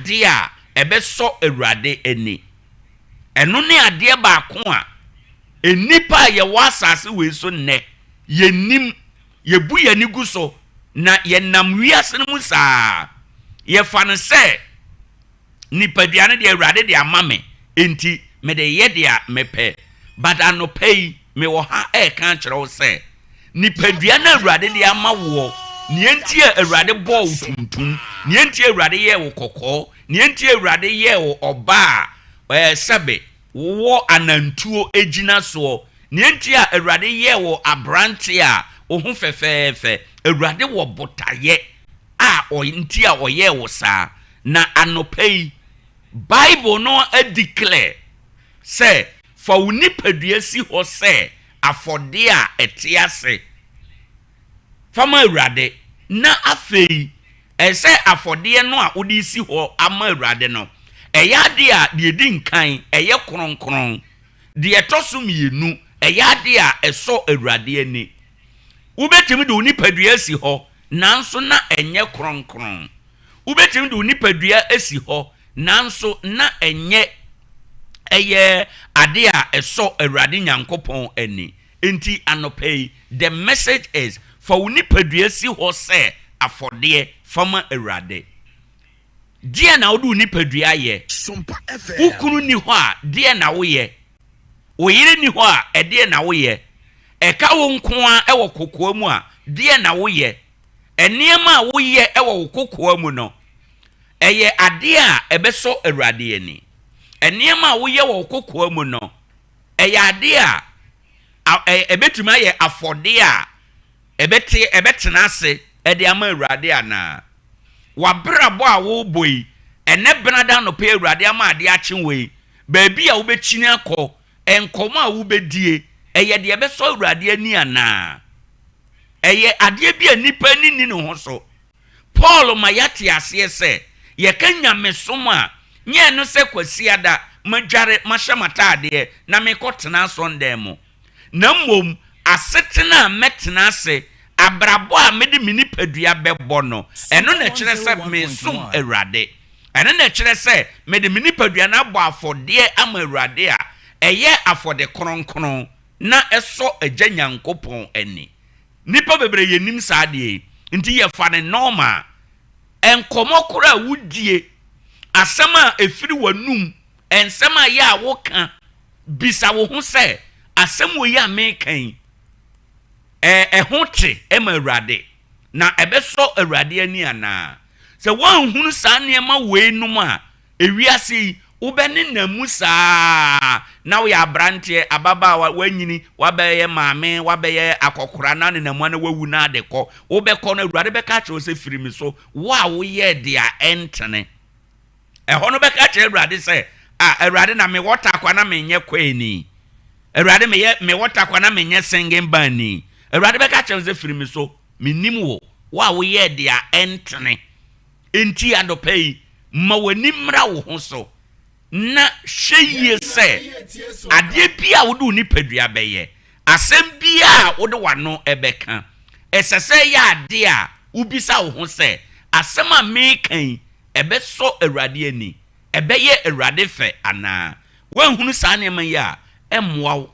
adeɛ a ɛbɛsɔ Awurade ani. Ɛno ne adeɛ baako a nnipa a yɛwɔ asase wei so nnɛ, yɛnnim, yɛbu yɛn ani gu so, na yɛnam wiase no mu saa. Yɛfa no sɛ nipadua no deɛ Awurade de ama me, enti mede yɛ deɛ mepɛ. But anɔpa yi, mewɔ ha ɛreka akyerɛ wo sɛ, nipadua no Awurade de ama woɔ, nea enti a Awurade bɔɔ wo tuntum, nea enti a Awurade yɛɛ wo kɔkɔɔ, nea enti a Awurade yɛɛ wo ɔbaa a ɛɛ sɛbe wowɔ anantuo gyina soɔ, nea enti a Awurade yɛɛ wo aberante a wo ho fɛfɛɛfɛ, Awurade wɔ botaeɛ a nti a ɔyɛɛ wo saa. Na anɔpa yi, Bible no adeclare sɛ fa wo nipadua si hɔ sɛ afɔdeɛ a ɛte ase fa ma Awurade, na afei ɛsɛ afɔdeɛ no a wode si hɔ ama Awurade no, ɛyɛ adeɛ a deɛ ɛdi nkan, ɛyɛ kronkron. Deɛ ɛtɔ so mmienu, ɛyɛ adeɛ a ɛsɔ Awurade ani. Wobɛtumi de wo nipadua asi hɔ, nanso na ɛnyɛ kronkron. Wobɛtumi de wo nipadua asi hɔ, nanso na ɛnyɛ ɛyɛ adeɛ a ɛsɔ Awurade Nyankopɔn ani. Enti anɔpa yi, the message is, fa wo nipadua si hɔ sɛ afɔdeɛ fa ma Awurade. Deɛ na wode wo nipadua yɛ? Wo kunu ni hɔ a, deɛ na woyɛ? Wo yere ni hɔ a, ɛdeɛ na woyɛ? Ɛka wo nko ara wɔ kokoa mu a, deɛ na woyɛ? Nneɛma a woyɛ wɔ wo kokoa mu no, ɛyɛ adeɛ a ɛbɛsɔ Awurade ani? Nneɛma a woyɛ wɔ wo kokoa mu no, ɛyɛ adeɛ a ɛbɛtumi ayɛ afɔdeɛ a ɛbɛte ɛbɛtena ase de ama Awurade anaa? W'abrabɔ a worebɔ yi, ɛnɛ benada anɔpa yi Awurade ama adeɛ akye wo yi, baabi a wobɛkyini akɔ, nkɔmmɔ a wobɛdie, ɛyɛ deɛ ɛbɛsɔ Awurade ani anaa? Ɛyɛ adeɛ bi a nnipa ani nni ne ho so. Paul ma yɛate aseɛ sɛ, yɛka nyamesom a, nyɛ ɛno sɛ Kwasiada madware mahyɛ m'ataadeɛ na mekɔtena asɔndan mu. Na mmom asetena a mɛtena ase, abrabɔ a mede me nipadua bɛbɔ no, ɛno na ɛkyerɛ sɛ meresom Awurade. Ɛno na ɛkyerɛ sɛ mede me nipadua no abɔ afɔdeɛ ama Awurade a ɛyɛ afɔde kronkron na ɛsɔ Agya Nyankopɔn ani. Nnipa bebree yɛnnim saa adeɛ yi, nti yɛfa no normal. Nkɔmmɔ koraa a wodie, asɛm a ɛfiri w'anum, nsɛm a ɛyɛ a woka, bisa wo ho sɛ, asɛm wei a meka yi, ɛho te ma Awurade, na ɛbɛsɔ Awurade ani anaa? Sɛ woanhunu saa nneɛma weinom a, ewiase yi, wobɛnenam mu saa na woyɛ aberanteɛ, ababaawa, woanyini, woabɛyɛ maame, woabɛyɛ akɔkora na nenam mu na woawu na ade kɔ. Wobɛkɔ no, Awurade bɛka akyerɛ wo sɛ, firi me so, wo a woyɛɛ deɛ ɛntene. Ɛhɔ no bɛka kyerɛ Awurade sɛ, ah, Awurade, na mewɔ takwa na menyɛ kwaani. Awurade, meyɛ mewɔ takwa na menyɛ singing band ni. Awurade bɛka kyerɛ wo sɛ, firi me so, mennim wo, wo a woyɛɛ deɛ ɛntene. Enti anɔpa yi, ma w'ani mmra wo ho so na hwɛ yie sɛ adeɛ bi a wode wo nipadua bɛyɛ, asɛm biara a wode w'ano bɛka, ɛsɛ sɛ ɛyɛ adeɛ a wobisa wo ho sɛ, asɛm a mereka yi, ɛbɛsɔ Awurade ani? Ɛbɛyɛ Awurade fɛ anaa? Woanhunu saa nneɛma yi a, ɛmmoa wo.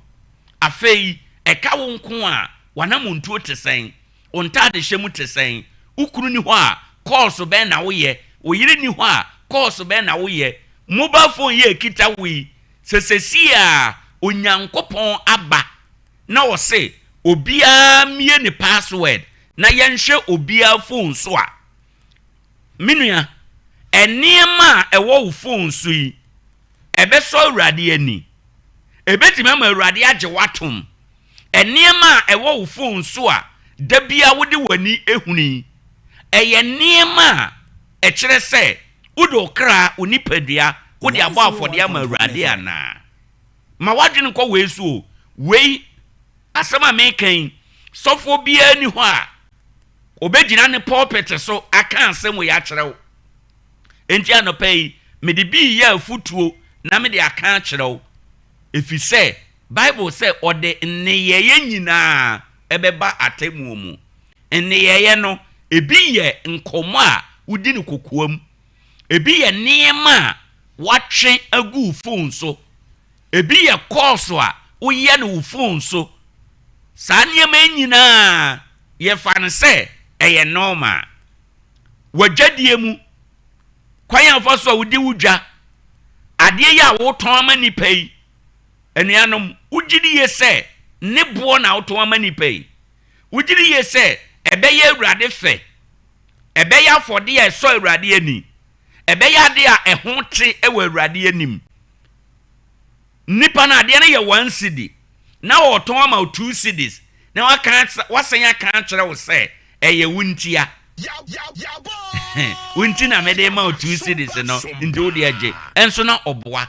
Afei, ɛka wo nko a, w'anammɔntuo te sɛn? Wo ntaadehyɛ mu te sɛn? Wo kunu nni hɔ a, kɔɔso bɛn na woyɛ? Wo yere nni hɔ a, kɔɔso bɛn na woyɛ? Mobile phone yi a ɛkita wo yi, sɛ seesei a Onyankopɔn aba na ɔse obiara mmue ne password na yɛnhwɛ obiara phone so a, me nua, nneɛma a ɛwɔ wo phone so yi, ɛbɛsɔ Awurade ani? Ɛbɛtumi ama Awurade agye wo atom? Nneɛma a ɛwɔ wo fon so a da biara wode w'ani hunu yi, ɛyɛ nneɛma a ɛkyerɛ sɛ wode wo kra, wo nipadua, wode abɔ afɔdeɛ ama Awurade anaa? Ma w'adwene nkɔ wei so o. Wei, asɛm a meka yi, sɔfoɔ biara nni hɔ a ɔbɛgyina ne pulpit so aka asɛm wei akyerɛ wo. Enti anɔpa yi, mede bi reyɛ afotuo na mede aka akyerɛ wo, ɛfiri sɛ Bible sɛ ɔde nneyɛeɛ nyinaa bɛba atemmuo mu. Nneyɛeɛ no, ebi yɛ nkɔmmɔ a wodi no kokoam. Ebi yɛ nneɛma a woatwe agu wo fon so. Ebi yɛ kɔɔso a woyɛ no wo fon so. Saa nneɛma yi nyinaa, yɛfa no sɛ ɛyɛ nɔɔma. W'adwadie mu, kwan a wofa so a wodi wo dwa, adeɛ yi a wotɔn ama nnipa yi, anuanom, wogye di yie sɛ ne boɔ na wotɔn ama nnipa yi? Wogye di yie sɛ ɛbɛyɛ Awurade fɛ? Ɛbɛyɛ afɔdeɛ a ɛsɔ Awurade ani? Ɛbɛyɛ adeɛ a ɛho te wɔ Awurade anim? Nnipa no adeɛ no yɛ one cedi na ɔretɔn ama wo two cedis na waka wasan aka akyerɛ wo sɛ ɛyɛ wo ntia. Wo nti na mede ma wo two cedis no nti wo deɛ gye. Ɛnso na ɔboa.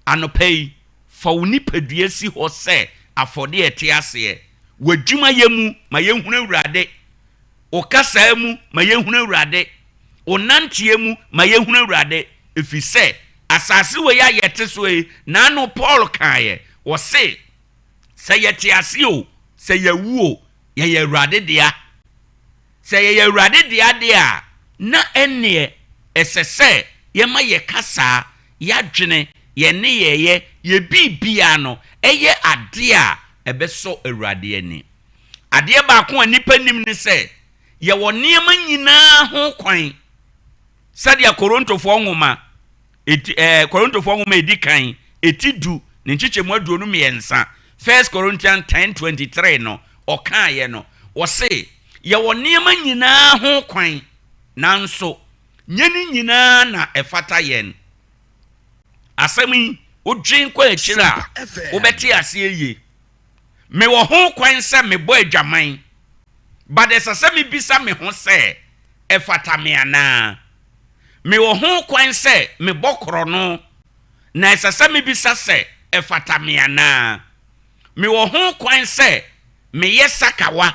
Anɔpa yi, fa wo nipadua si hɔ sɛ afɔdeɛ a ɛte aseɛ. W'adwumayɛ mu ma yɛnhunu Awurade. Wo kasaa mu, ma yɛnhunu Awurade. Wo nanteɛ mu, ma yɛnhunu Awurade. Ɛfiri sɛ, asase wei a yɛte soɔ yi, n'ano Paul kaeɛ, ɔse, sɛ yɛte ase o, sɛ yɛawu o, yɛyɛ Awurade dea. Sɛ yɛyɛ Awurade dea deɛ a, na ɛnneɛ ɛsɛ sɛ yɛma yɛn kasaa, yɛadwene, yɛn nneyɛeɛ, yɛn biribiara no, ɛyɛ adeɛ a ɛbɛsɔ Awurade ani. Adeɛ baako a nnipa nnim ne sɛ, yɛwɔ nneɛma nyinaa ho kwan. Sɛdeɛ Korintofoɔ nwoma eti ɛɛ Korintofoɔ nwoma edi kan eti du ne nkyekyɛmu 23, First Corinthians 10:23 no, ɔkaeɛ no, ɔse, yɛwɔ nneɛma nyinaa ho kwan, nanso nyɛ ne nyinaa na ɛfata yɛn. Asɛm yi, wodwen kɔ akyiri a, wobɛte aseɛ yie. Mewɔ ho kwan sɛ mebɔ adwaman, but ɛsɛ sɛ mebisa me ho sɛ, ɛfata me anaa? Mewɔ ho kwan sɛ mebɔ korɔno, na ɛsɛ sɛ mebisa sɛ, ɛfata me anaa? Mewɔ ho kwan sɛ meyɛ sakawa,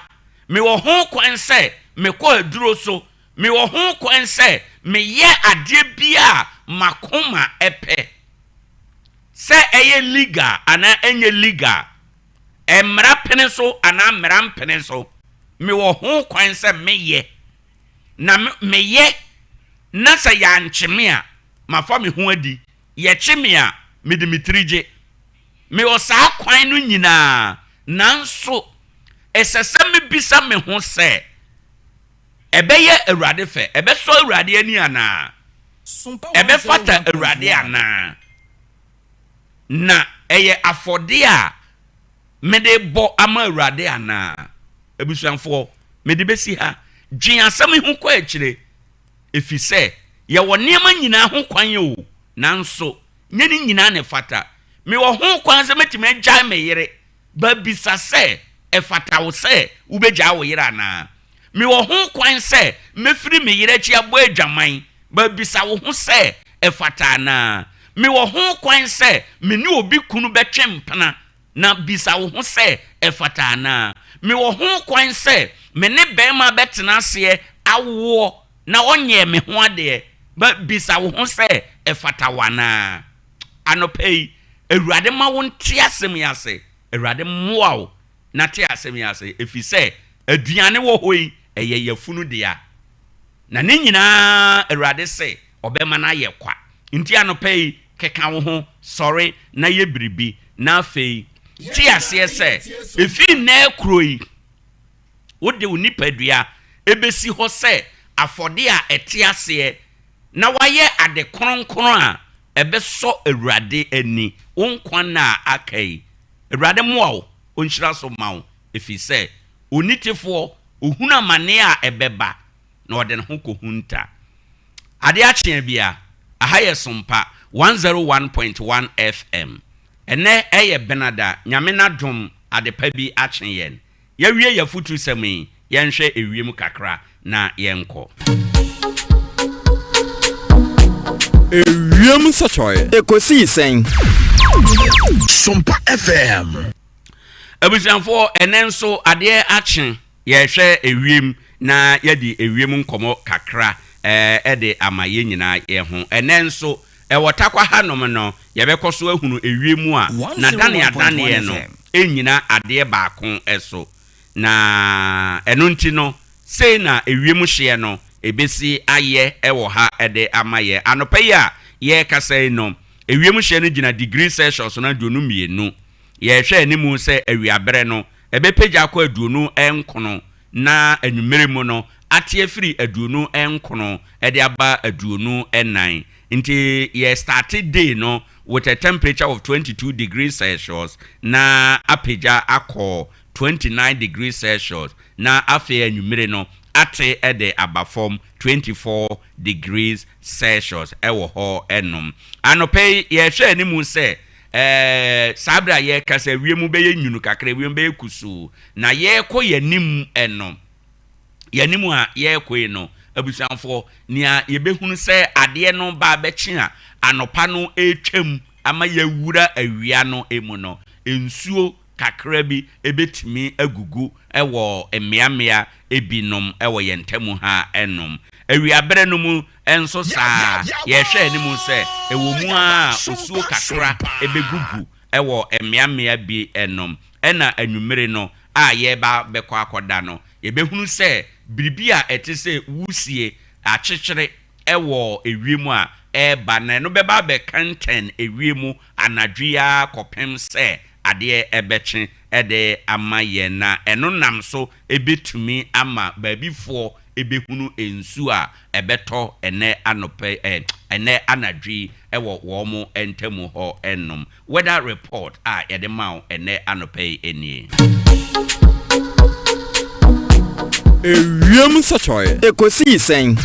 mewɔ ho kwan sɛ mekɔ aduro so, mewɔ ho kwan sɛ meyɛ adeɛ biara a m'akoma pɛ. Sɛ ɛyɛ legal anaa ɛnyɛ legal, mmara pene so anaa mmara mpene so, mewɔ ho kwan sɛ meyɛ. Na meyɛ na sɛ yɛankye me a, mafa me ho adi. Yɛkye me a, mede me tiri gye. Mewɔ saa kwan no nyinaa, nanso ɛsɛ sɛ mebisa me ho sɛ, Ɛbɛyɛ Awurade fɛ? Ɛbɛsɔ Awurade ani anaa? Ɛbɛfata Awurade anaa? Na ɛyɛ afɔdeɛ a mede rebɔ ama Awurade anaa? Abusuafoɔ, mede bɛsi ha. Dwen asɛm yi ho kɔ akyire, ɛfiri sɛ yɛwɔ nneɛma nyinaa ho kwan o, nanso nyɛ ne nyinaa na ɛfata. Mewɔ ho kwan sɛ mɛtumi agyae me yere Ba bisa sɛ, Ɛfata wo sɛ wubegyaa wo yere anaa? Mewɔ ho kwan sɛ mefiri me yere akyi abɔ adwaman? Ba bisa wo ho sɛ, Ɛfata anaa? Mewɔ ho kwan sɛ me ne obi kunu bɛtwe mpena? Na bisa wo ho sɛ, Ɛfata anaa? Mewɔ ho kwan sɛ me ne barima bɛtena aseɛ awoɔ na ɔnyɛɛ me ho adeɛ? Ba bisa wo ho sɛ, Ɛfata wo anaa? Anɔpa yi, Awurade ma wo nte asɛm yi ase. Awurade mmoa wo na te asɛm yi ase, ɛfiri sɛ aduane wɔ hɔ yi, ɛyɛ yafunu dea. Na ne nyinaa Awurade se ɔbɛma no ayɛ kwa. Nti anɔpa yi, keka wo ho, sɔre na yɛ biribi, na afei te aseɛ sɛ, ɛfiri nnɛ rekoro yi, wode wo nipadua bɛsi hɔ sɛ afɔdeɛ a ɛte aseɛ na woayɛ ade kronkron a ɛbɛsɔ Awurade ani wo nkwa nna a aka yi. Awurade mmoa wo, ɔnhyira so mma wo, ɛfiri sɛ onitefoɔ, ɔhunu amaneɛ a ɛbɛba, na ɔde ne ho kɔhunta. Adeɛ akye abia, aha yɛ Sompa 101.1 FM. Ɛnnɛ ɛyɛ Benada, Nyame n'adom adepa bi akye yɛn. Yɛawie y'afutusɛm yi, yɛnhwɛ ewiem kakra na yɛnkɔ. Ewiem nsɔkyerɛ. Ekosii sɛn? Sompa FM. Abusuafoɔ, ɛnnɛ nso adeɛ akye, yɛrehwɛ ewiem na yɛadi ewiem nkɔmmɔ kakra de ama yɛn nyinaa yɛn ho. Ɛnnɛ nso, ɛwɔ Tarkwa hanom no, yɛbɛkɔ so ahunu ewiem a n'adaneadaneɛ no nnyina adeɛ baako so. Na ɛno nti no, sei na ewiem hyeɛ no ɛbɛsi ayɛ wɔ ha de ama yɛ. Anɔpa yi a yɛrekasa yi no, ewiem hyeɛ no gyina degree Celsius no 22. Yɛrehwɛ anim sɛ awiaberɛ no, ɛbɛpagya akɔ 29 na anwummere mu no, ate afiri 29 de aba 24. Nti yɛ starte day no with a temperature of 22 degrees Celsius na apagya akɔ 29 degrees Celsius na afei anwummere no ate de aba fam 24 degrees Celsius wɔ hɔ nom. Anɔpa yi yɛrehwɛ anim sɛ ɛɛ saa bere a yɛrekasa wiem bɛyɛ nwunu kakra, wiem bɛyɛ kusuu na yɛrekɔ yɛn anim no, yɛn anim a yɛrekɔ yi no, abusuafoɔ, nea yɛbɛhunu sɛ adeɛ no ba abɛkye a anɔpa no retwam ama yɛawura awia no mu no, nsuo kakra bi bɛtumi agugu wɔ mmeammea binom wɔ yɛn ntam ha nom. Awiaberɛ no mu nso saa ara, yɛrehwɛ anim sɛ ɛwɔ mu ara a osuo kakra bɛgugu wɔ mmeammea bi nom. Ɛna anwummere no a yɛreba abɛkɔ akɔda no, yɛbɛhunu sɛ biribi a ɛte sɛ wusie akyekyere wɔ ewiem a ɛreba, na ɛno bɛba abɛkɛntɛn ewiem anadwo yi ara kɔpem sɛ adeɛ bɛkye de ama yɛn, na ɛno nam so bɛtumi ama baabifoɔ bɛhunu nsuo a ɛbɛtɔ ɛnnɛ anɔpa yi, ɛ, ɛnnɛ anadwo yi wɔ wɔn ntamu hɔ nom. Weather report a yɛde ma wo ɛnnɛ anɔpa yi nie. Ewiem nsɔkyerɛ. Ekosii sɛn?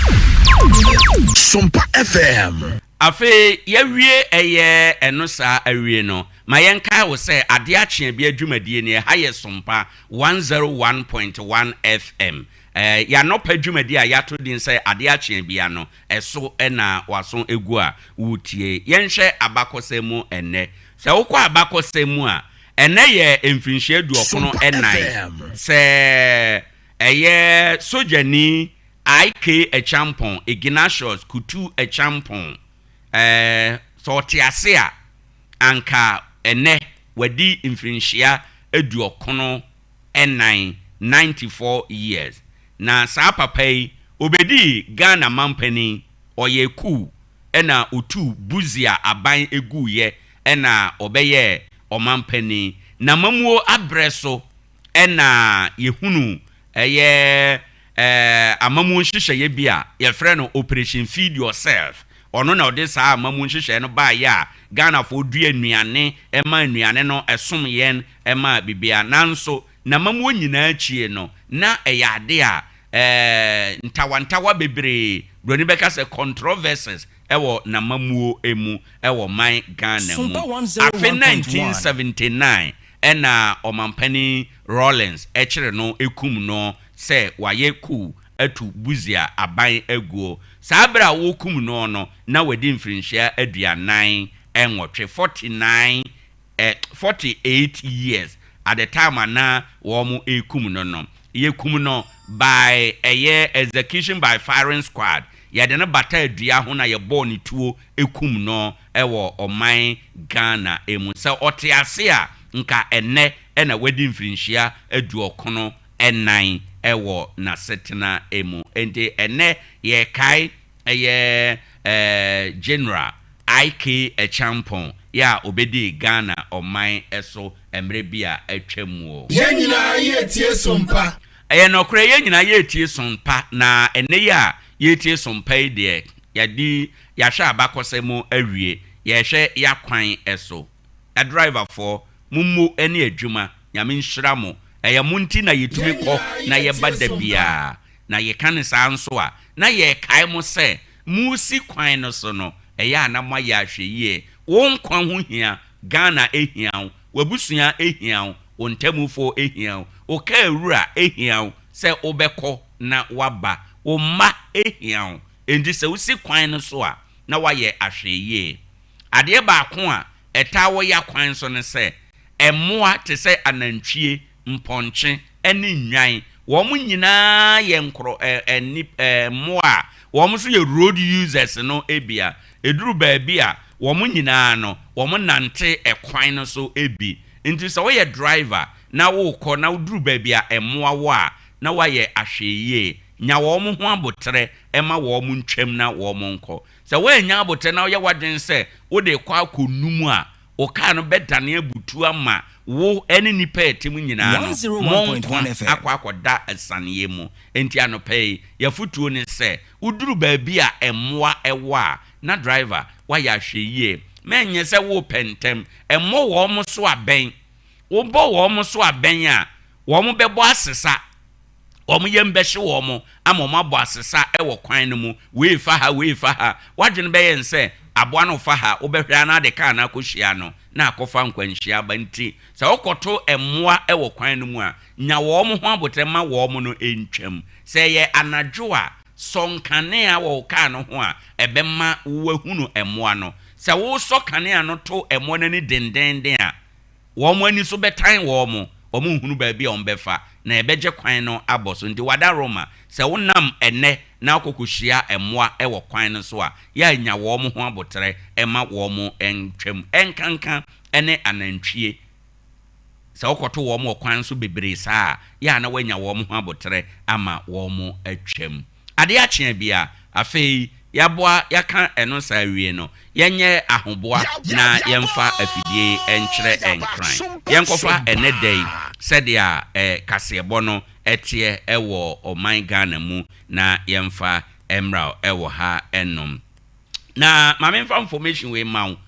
Sompa FM. Afei yɛawie ɛyɛ ɛno saa awie no, ma yɛnkae wo sɛ adeɛ akye abia dwumadie nie, ɛha yɛ Sompa 101.1 FM. Ɛɛ, yɛn anɔpa dwumadie a yɛato din sɛ Adeɛ Akye Abia no, ɛso na w'aso gu a woretie. Yɛnhwɛ abakɔsɛm mu ɛnnɛ. Sɛ wokɔ abakɔsɛm mu a, ɛnnɛ yɛ mfirinhyia aduɔkono nnan sɛ ɛyɛ sogyani IK Acheampong, Ignatius Kutu Acheampong, ɛɛ, sɛ ɔte ase a, anka ɛnnɛ wadi mfirinhyia aduɔkono nnan, 94 years. Na saa papa yi, ɔbɛdii Ghana mampanin, ɔyɛɛ coup ɛna ɔtuu Busia aban guiɛ ɛna ɔbɛyɛɛ ɔmampanin. N'amamuo abrɛ so ɛna yɛhunu ɛyɛ amamuo nhyehyɛeɛ bi a yɛfrɛ no Operation Feed Yourself. Ɔno na ɔde saa amamuo nhyehyɛeɛ no baeɛ a Ghanafoɔ dua nnuane ma nnuane no ɛsom yɛn ma biribiara. Nanso n'amamuo nyinaa akyie no, na ɛyɛ adeɛ a ntawantawa bebree, buroni bɛka sɛ controversies, wɔ n'amamuo mu wɔ man Ghana mu. Afe 1979 na Ɔmampanin Rawlings kyere no kum no sɛ wayɛ coup atu Busia aban aguo. Saa berɛ a wɔrekum no no, na wadi mfirinhyia 48, 49 48 years at the time a na wɔrekum no no. Yɛkum no by ɛyɛ execution by firing squad. Yɛde no bataa dua ho na yɛbɔɔ no tuo kum no wɔ ɔman Ghana mu. Sɛ ɔte ase a, nka ɛnnɛ na wadi mfirinhyia 94 wɔ n'asetena mu. Enti ɛnnɛ yɛrekae ɛyɛ General IK Acheampong yɛ a ɔbɛdii Ghana ɔman so mmerɛ bi a atwa mu o. Yɛn nyinaa yɛretie som pa. Ɛyɛ nɔkorɛ yɛn nyinaa yɛretie som pa na ɛnnɛ yi a yɛretie som pa yi deɛ yɛadi yɛahwɛ abakɔsɛm mu awie yɛrehwɛ y'akwan so. Adriverfoɔ mo mmo ne adwuma Nyame nhyira mo ɛyɛ mo nti na yɛtumi Yɛn kɔ nyinaa na yɛba yɛretie da som pa. biara. Na yɛka no saa nso a, na yɛrekae mo sɛ, moresi kwan no so no, ɛyɛ a na moayɛ ahwɛyie. Wo nkwa ho hia, Ghana hia wo, w'abusua hia wo, wo ntamufoɔ hia wo, wo kaa wura hia wo sɛ wobɛkɔ na woaba, wo mma hia wo. Enti sɛ wosi kwan no so a, na woayɛ ahwɛyie. Adeɛ baako a ɛtaa wɔ y'akwan so ne sɛ, mmoa te sɛ anantwie, mpɔnkye ne nnwan, wɔn nyinaa yɛ nkorɔ ɛ ɛ nip ɛ mmoa a wɔn nso yɛ road users no bi a, ɛduru baabi a wɔn nyinaa no wɔn nante ɛkwan no so bi. Nti sɛ woyɛ driver na worekɔ na woduru baabi a mmoa wɔ a, na woayɛ ahwɛyie. Nya wɔn ho aboterɛ ma wɔn ntwam na wɔn nkɔ. Sɛ woannya aboterɛ na woyɛ w'adwene sɛ wode rekɔ akɔnum a, wo kaa no bɛdane abutu ama wo ne nnipa a ɛte mu nyinaa no, mo nkwa akɔ akɔda asianeɛ mu. Enti anɔpa yi, y'afotuo ne sɛ, woduru baabi a mmoa wɔ a, na driver, woayɛ ahwɛyie. Mɛnyɛ sɛ worepɛ ntɛm. Mmɔ wɔn so abɛn. Wobɔ wɔn so abɛn a, wɔbɛbɔ asesa. Wɔn yam bɛhye wɔn ama wɔabɔ asesa wɔ kwan no mu, wei fa ha, wei fa ha. W'adwene bɛyɛ no sɛ aboa no refa ha, wobɛhwɛ ara na ade kaa no akɔhyia no na akɔfa nkwanhyia aba. Nti sɛ wokɔto mmoa wɔ kwan no mu a, nya wɔn ho aboterɛ ma wɔn no ntwam. Sɛ ɛyɛ anadwo a, sɔ nkanea wɔ wo kaa no ho a, ɛbɛma woahunu mmoa no. Sɛ wosɔ kanea no to mmoa no ani dendeenden a, Wɔn ani so bɛtan wɔn, wɔnhunu baabi a wɔbɛfa, na ɛbɛgye kwan no abɔ so. Nti wada Roma, sɛ wonam ɛnnɛ na wokɔkɔhyia mmoa wɔ kwan no so a, yɛ a nya wɔn ho aboterɛ ma wɔn ntwam, ɛnkanka ne anantwie. Sɛ wokɔto wɔn wɔ kwan so bebree saa a, yɛ a na woanya wɔn ho aboterɛ ama wɔatwam. Adeɛ akye a bia afei yɛaboa yɛaka ɛno saa awie no, yɛnyɛ ahoboa na yɛmfa afidie yi nkyerɛ nkran. Yɛnkɔfa ɛnnɛ da yi sɛdeɛ kaseɛbɔ no teɛ wɔ ɔman Ghana mu na yɛmfa mmra wɔ ha nom. Na ma memfa information wei mma wo.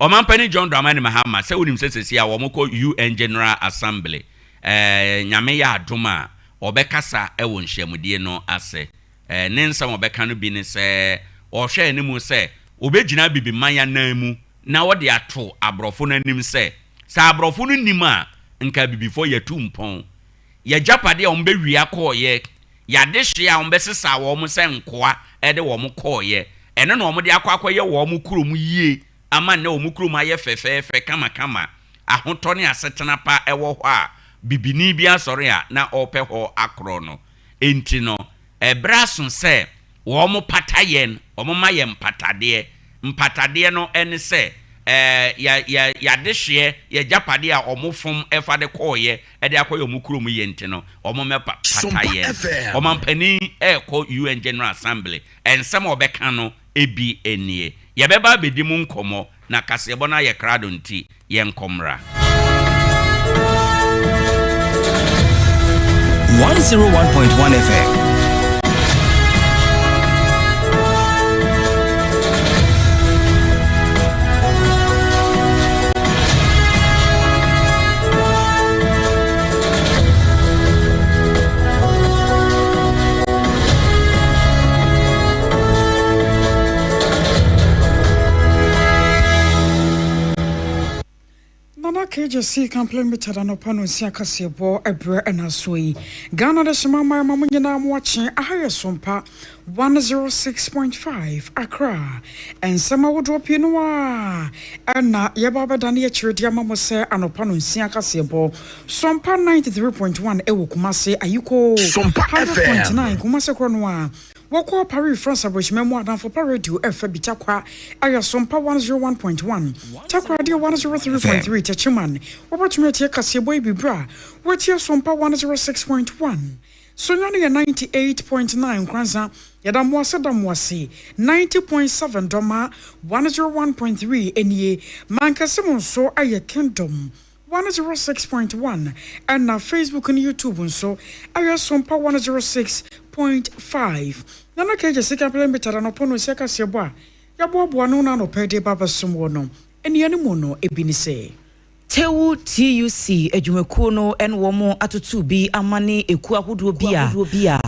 Ɔmanpanin John Dramani Mahama, sɛ wonim sɛ seesei a wɔkɔ UN General Assembly, eh, Nyame yɛ adom a, ɔbɛkasa wɔ nhyiamudie no ase. Eh, ne nsɛm a ɔbɛka no bi ne sɛ, ɔhwɛ anim sɛ ɔbɛgyina Abibiman anan mu na ɔde ato aborɔfo no anim sɛ, sɛ aborɔfo no nnim a, nka Abibifoɔ yɛatu mpɔn. Y'agyapadeɛ a wɔbɛwia kɔeɛ, y'adehyeɛ a wɔbɛsesaa wɔn sɛ nkoa de wɔn kɔeɛ, ɛno na wɔde akɔ akɔyɛ wɔn kurom yie ama nnɛ wɔn kurom ayɛ fɛfɛɛfɛ kamakama, ahotɔ ne asetena pa wɔ hɔ a bibini bi asɔre a na ɔrepɛ hɔ akorɔ no. Enti no, ɛberɛ aso sɛ wɔpata yɛn, wɔma yɛn mpatadeɛ. Mpatadeɛ no ne sɛ, yɛ, yɛ, y'adehyeɛ, y'agyapadeɛ a wɔfom fa de kɔeɛ de akɔyɛ wɔn kurom yie nti no, wɔmmɛpata Sompa yɛn. FM. Ɔmampanin rekɔ UN General Assembly, nsɛm a ɔbɛka no bi nie. Yɛbɛba abɛdi mu nkɔmmɔ, na kaseɛbɔ no ayɛ krado nti, yɛnkɔ mmra. 101.1 FM. Nana KJC Company Limited anɔpa nonsia kaseɛbɔ ɛberɛ ɛna soɔ yi. Ghana de hyema aman ma mo nyinaa mo akye aha yɛ Sompa 106.5 Accra. Nsɛm ahodoɔ pii no a ɛna yɛba abɛdane akyire de ama mo sɛ anɔpa nonsia kaseɛbɔ Sompa 93.1 ɛwɔ Kumase Ayiko Sompa 100.9 FM. Kumase korɔ no a wɔkɔ Paris France aborɔkyima mu adamfo pa radio ɛfa bi Takwa ɛyɛ Sompa 101.1 Takoradi 103.3 Techiman wɔbɛtumi atie kaseɛbɔ yi bibire a wɔatie Sompa 106.1 Sunyani yɛ 98.9 Nkranza yɛda mo ase da mo ase 90.7 Dɔma 101.3 enie Mankɛse mo nso ɛyɛ Kingdom 106.1 ɛna Facebook ne YouTube nso ɛyɛ Sompa 106.5 Nana KJC Company Limited anɔpɔ no nsia kaseɛbɔ a yɛboaboa no na anɔpɛ de ba bɛsom wɔ no ɛnea mu no ebi ne sɛ Tewu TUC adwumakuo no ne wɔn atoto bi ama ne ekuo ahodoɔ bi a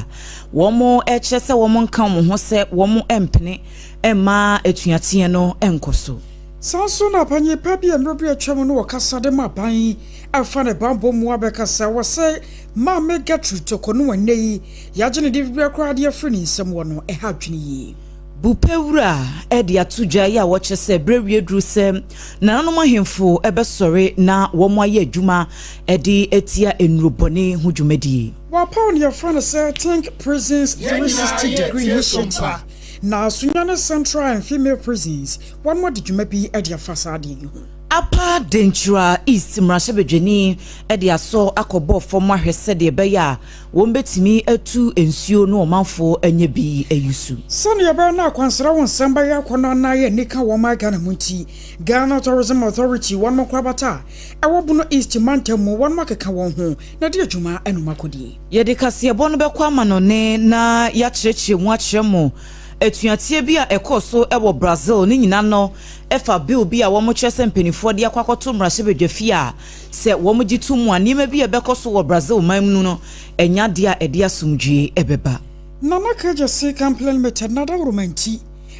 wɔn kyerɛ sɛ wɔn nka wɔn ho sɛ wɔn mpene mma atuateɛ no nkɔ so. Saa nso na panyin pa bi a mmerɛ bi atwam no wɔkasa de ma ban ɛfa ne bambɔ mu abɛkasa wɔ sɛ Maame Gertrude Torkornoo ɛnnɛ yi yɛagye ne de bibia koraa de afiri ne nsam wɔ no ɛha adwene yie. Bupewura de ato dwa yi a wɔkyerɛ sɛ berɛ wie duru sɛ nananom ahemfo bɛsɔre na wɔn ayɛ adwuma de atia nnurubɔne ho dwumadie. Wɔapaw ne yɛfrɛ no sɛ Think Prisons 360 Degree Initiative na Sunyani Central and Female Prisons wɔn ade dwuma bi de afa saa adeɛ yi ho. Upper Denkyira East mmarahyɛbadwani de asɔ akɔbɔ fam ahwɛ sɛdeɛ ɛbɛyɛ a wɔbɛtumi atu nsuo na ɔmanfoɔ anya bi ayusu. Sɛnea ɛbɛyɛ na akwansra wo nsɛm bɛyɛ akɔnnɔ anaa ayɛ anika wɔ ɔman Ghana mu nti, Ghana Tourism Authority wɔnom nkorabata a ɛwɔ Bono East mantam mu wɔnom akeka wɔn ho na ɛde adwuma anum akɔdie. Yɛde kaseɛbɔ no bɛkɔ amanɔne na yɛakyerɛkyerɛ mu akyerɛ mo atuateɛ bi a ɛkɔɔ so wɔ Brazil ne nyina no ɛfa bill bi a wɔkyerɛ sɛ mpanimfoɔ de akɔ akɔto mmarahyɛbadwafie a sɛ wɔgye to mu a nneɛma bi a ɛbɛkɔ so wɔ Brazil man mu no ɛnyɛ adeɛ a ɛde asomdwie ɛbɛba. Nana Kegyesi Company Limited n'adaworoma nti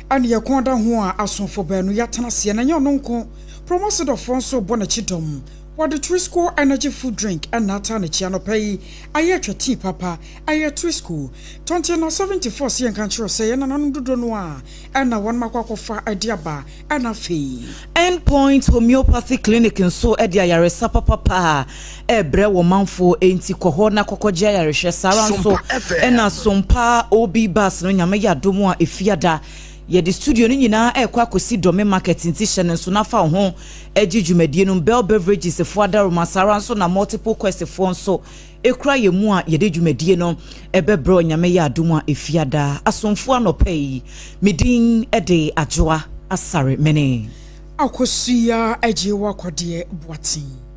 ɛne yɛko da ho a asomfo baanu yɛatena aseɛ na ɛnyɛ ɔno nko Promasidɔfoɔ nso bɔ n'akyi dɔm. Wɔde Trisco Energy Food Drink ɛna ata n'akyi anɔpa yi ayɛ atwa tea papa ɛyɛ Trisco. Tɔnte na 74 sɛ yɛnka nkyerɛ sɛ yɛn nananom dodoɔ no a ɛna wɔn akɔ akɔfa ɛde aba ɛna afei. Endpoint Homeopathy Clinic nso de ayaresa papapa a ɛrebrɛ wɔ manfoɔ enti kɔ hɔ na kɔkɔgye ayarehwɛ. Saa ara nso ɛna Sompa OB Bus no Nyame yɛ adom a efiada yɛde studio no nyinaa ɛrekɔ akɔsi Dɔme Market nti hyɛ no nso nafa wo ho agye dwumadie no. Bell Beverages foɔ adaroma, saa ara nso na Multiple Quest foɔ nso ekura yɛn mu a yɛde dwumadie no ɛbɛbrɛ. Nyame yɛ adom a efiada asomfoɔ anɔpa yi medin ɛde Adwoa Asare mene Akosua agye wɔ akɔdeɛ Boaten.